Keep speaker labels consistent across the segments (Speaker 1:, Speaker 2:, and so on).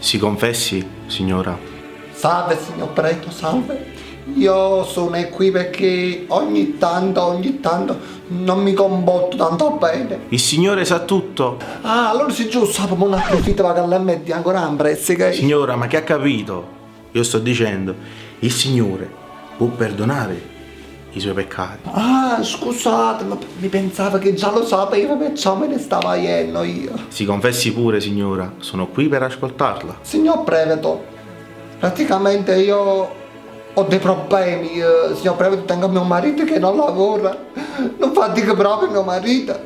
Speaker 1: Si confessi, signora.
Speaker 2: Salve, signor Preto, salve. Io sono qui perché ogni tanto, ogni tanto non mi comporto tanto bene.
Speaker 1: Il Signore sa tutto.
Speaker 2: Ah, allora se giusto, sape, mo ne approfitto vado all'MD ancora ambrezza che...
Speaker 1: Signora, ma che ha capito? Io sto dicendo, il Signore può perdonare i suoi peccati.
Speaker 2: Ah, scusate, ma mi pensavo che già lo sapeva, perciò me ne stavo iendo io.
Speaker 1: Si confessi pure, signora, sono qui per ascoltarla.
Speaker 2: Signor Preveto, praticamente io ho dei problemi, eh, signor Preveto, tengo mio marito che non lavora, non fatica proprio mio marito.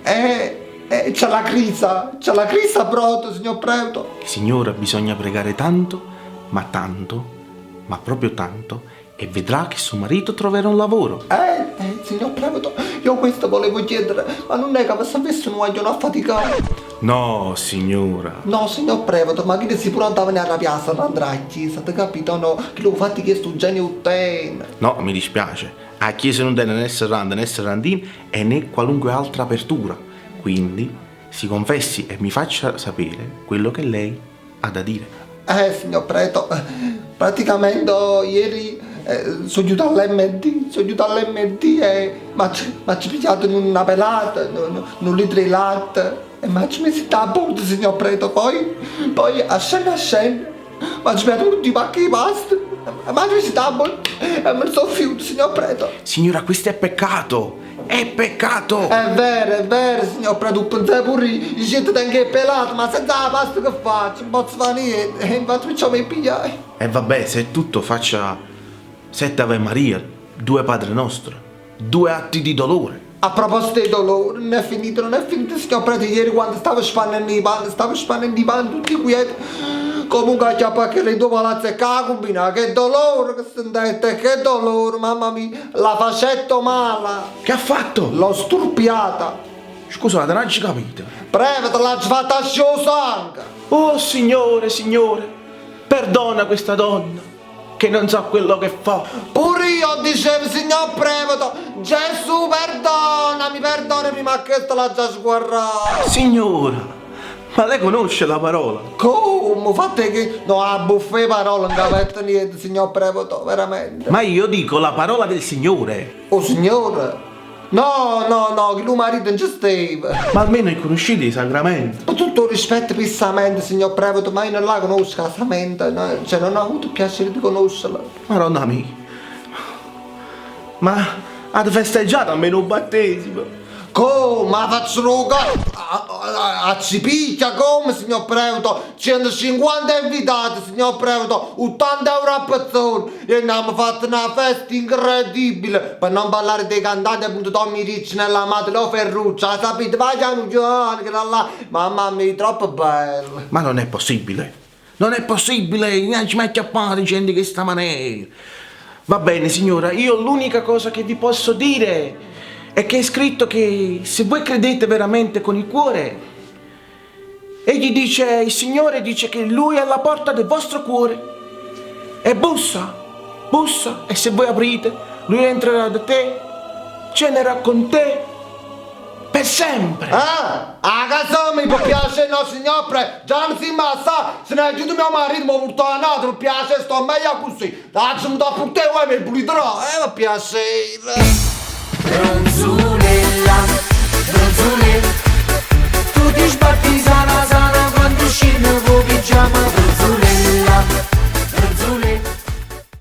Speaker 2: E, e c'è la crisi, c'è la crisi proprio, signor Preveto.
Speaker 1: Signora, bisogna pregare tanto, ma tanto, ma proprio tanto, e vedrà che suo marito troverà un lavoro.
Speaker 2: Eh, eh, signor Preveto, io questo volevo chiedere, ma non è che se avesse un guaglione a faticare.
Speaker 1: No, signora.
Speaker 2: No, signor Preveto, ma che si pure andava nella piazza, non andrà a chiesa, ti capito? No, che l'ho fatto che sto genio utene.
Speaker 1: No, mi dispiace. A chiesa non tiene né serranda né serrandina e né qualunque altra apertura. Quindi si confessi e mi faccia sapere quello che lei ha da dire.
Speaker 2: Eh, signor Preto, praticamente ieri eh, sono giù all'MD, sono giù all'MD e mi ha pigliato in una pelata, un, un litro di latte e mi ha messo a bordo, signor Preto, poi, poi a scena a scena, mi ha pigliato tutti i pacchi di pasta, mi ha messo a bordo e mi sono fiuto, signor Preto.
Speaker 1: Signora, questo è peccato! È peccato!
Speaker 2: È vero, signor Preto, pensavo pure io siete anche pelato, ma senza la pasta che faccio? Non posso fare niente, e infatti perciò mi pigliai.
Speaker 1: E vabbè, se è tutto faccia sette Ave Maria, due Padre Nostro, due atti di dolore.
Speaker 2: A proposito di dolore, non è finito, non è finito, signor Prete, ieri quando stavo spannendo i panni, stavo spannendo i panni tutti quieti. Comunque a chiappare che le due palazzi e combina, che dolore che sentite, che dolore, mamma mia, la facetto male.
Speaker 1: Che ha fatto?
Speaker 2: L'ho sturpiata.
Speaker 1: Scusate, non ci capito.
Speaker 2: Prevete, l'ha fatta scio sangue.
Speaker 1: Oh Signore, Signore, perdona questa donna che non sa quello che fa.
Speaker 2: Pure io dicevo, signor Preveto, Gesù perdonami, perdonami, ma questa l'ha già sguarrata.
Speaker 1: Signora, ma lei conosce la parola?
Speaker 2: Come? Fate che... No, a buffet parola, non capite niente, signor Preveto, veramente.
Speaker 1: Ma io dico la parola del Signore.
Speaker 2: Oh, signore? No, no, no, che lui marito non ci stava.
Speaker 1: Ma almeno i conoscete i sacramenti.
Speaker 2: Con tutto il rispetto per Samantha, signor Preveto, ma io non la conosco la Samantha, no, cioè non ho avuto il piacere di conoscerla.
Speaker 1: Madonna mia. Ma avete festeggiato almeno un battesimo?
Speaker 2: Come? Ma faccio roga? A, a, a ci picchia come, signor Preveto? 150 invitati, signor Preveto, 80 euro a persona. E abbiamo fatto una festa incredibile. Per non parlare dei cantanti, appunto Tommy Ricci nella madre, Leo Ferruccio, la sapete, vai piano piano, che da là. Mamma mia, troppo bello.
Speaker 1: Ma non è possibile. Non è possibile, neanche ci metti a fare gente di questa maniera. Va bene, signora, io l'unica cosa che vi posso dire è che è scritto che se voi credete veramente con il cuore, egli dice, il Signore dice che Lui è alla porta del vostro cuore e bussa, bussa, e se voi aprite, Lui entrerà da te, cenerà con te per sempre.
Speaker 2: Ah, a casa mi può piacere, no signor Pre, già non si massa, se ne è giù mio marito, mi portò a nato, mi piace, sto meglio così. Dacci un dopo te, vuoi mi pulirò, eh, mi piacere.